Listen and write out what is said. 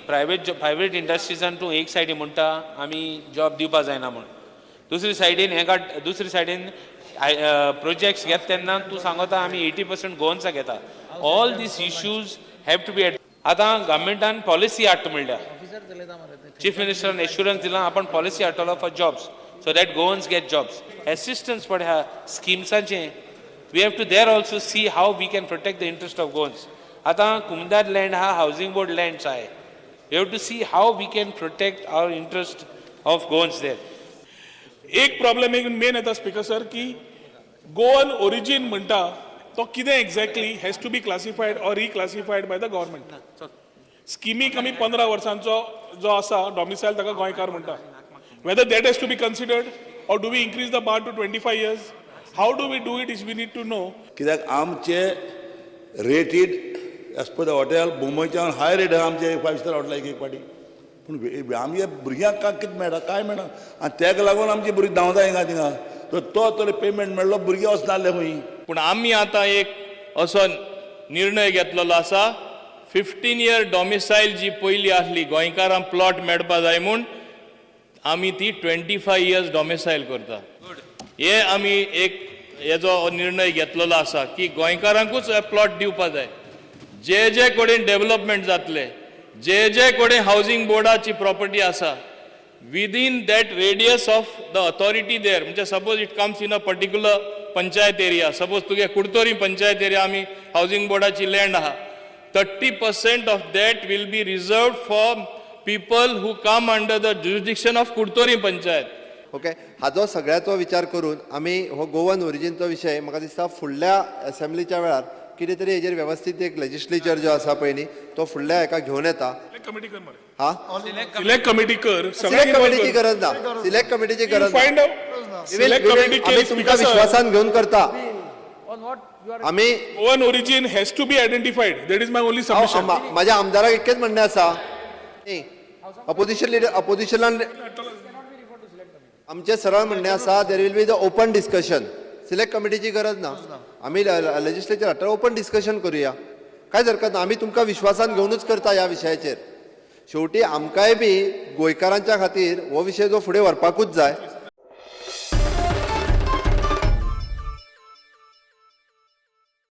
Private private इंडस्ट्रीजान तूं एक सायडीन म्हणटा आमी जॉब दिवपा जायना म्हूण, दुसरी सायडीन हेका, दुसरी सायडीन प्रोजेक्ट्स घेता तेन्ना तूं सांगता आमी 80% गोवन्साक घेता. All these issues have to be. आतां गव्हर्मेंटान पॉलिसी हाडटा म्हणल्या, चीफ मिनिस्टरान एश्युरन्स दिलां आपण policy हाडटलो for jobs, so that Goans get jobs. Assistance पण ह्या स्किम्साचें we have to there also see how we can protect the interest of Goans. आतां कुमदार land हा, housing board lands आहे, we have to see how we can protect our interest of Goans there. एक problem एक main येता speaker sir, की Goan origin म्हणटा तो कितें exactly has to be classified or reclassified by the government. स्किमीक आमी 15 वर्सांचो जो आसा डॉमिसायल ताका गोंयकार म्हणटा. Whether that has to be considered or do we increase the bar to 25 years, how do we do it is we need to know. कित्याक आमचे rated as per the hotel मुंबयच्यान हाय रेट आहा आमचे five star hotel एक एक पाटी, पूण आमच्या भुरग्यांक काय कितें मेळटा, काय मेळना आनी तेका लागून आमची भुरगीं धांवता हिंगा थिंगा. तर तो तरी पेमेंट मेळ्ळो, भुरगीं वचनासले खंय. पूण आमी आतां एक असो निर्णय घेतलेलो आसा, 15 इयर डॉमिसायल जी पयली आसली गोंयकारांक प्लॉट मेळपा जाय म्हूण, आमी ती 25 इयर्स डॉमिसायल करता. हे आमी एक हेजो निर्णय घेतलेलो आसा की गोंयकारांकूच प्लॉट दिवपा जाय. जे जे कडेन डेव्हलपमेंट जातले, जे जे कडेन हावजींग बोर्डाची प्रॉपर्टी आसा, within that radius of the authority there, म्हणजे suppose it comes in a particular panchayat area, suppose तुगे कुडतोरी पंचायत एरिया आमी हावजींग बोर्डाची लँड आहा, 30% of that will be reserved for people who come under the jurisdiction of Curtorim panchayat. Okay, हाजो सगळ्याचो विचार करून आमी हो गोवन ओरिजिनचो विशय म्हाका दिसता फुडल्या असेंब्लीच्या वेळार कितें तरी हेजेर वेवस्थीत एक लेजिस्लेचर जो आसा पळय न्ही, तो फुडल्या हेका घेवन येता. कमिटी कर मरे. हा. सिलेक्ट कमिटी कर. सिलेक्ट कमिटीची गरज ना, सिलेक्ट कमिटीची गरज ना. Find We will- select we will- committee. आमी तुमकां विश्वासान घेवन करता आमी. Goan origin has to be identified, that is my only हांव सबमिशन. माझ्या आमदाराक इतकेंच म्हणणें आसा, अपोजिशन लिडर, अपोजिशनान आमचें सरळ म्हणणें आसा, there will be the open discussion. Select कमिटीची गरज ना. आमी लेजिस्लेचर हाडटा, ओपन डिस्कशन करुया, कांयच हरकत ना. आमी तुमकां विश्वासान घेवनूच करता ह्या विशयाचेर. शेवटी आमकांय बी गोंयकारांच्या खातीर हो विशय जो फुडें व्हरपाकूच जाय.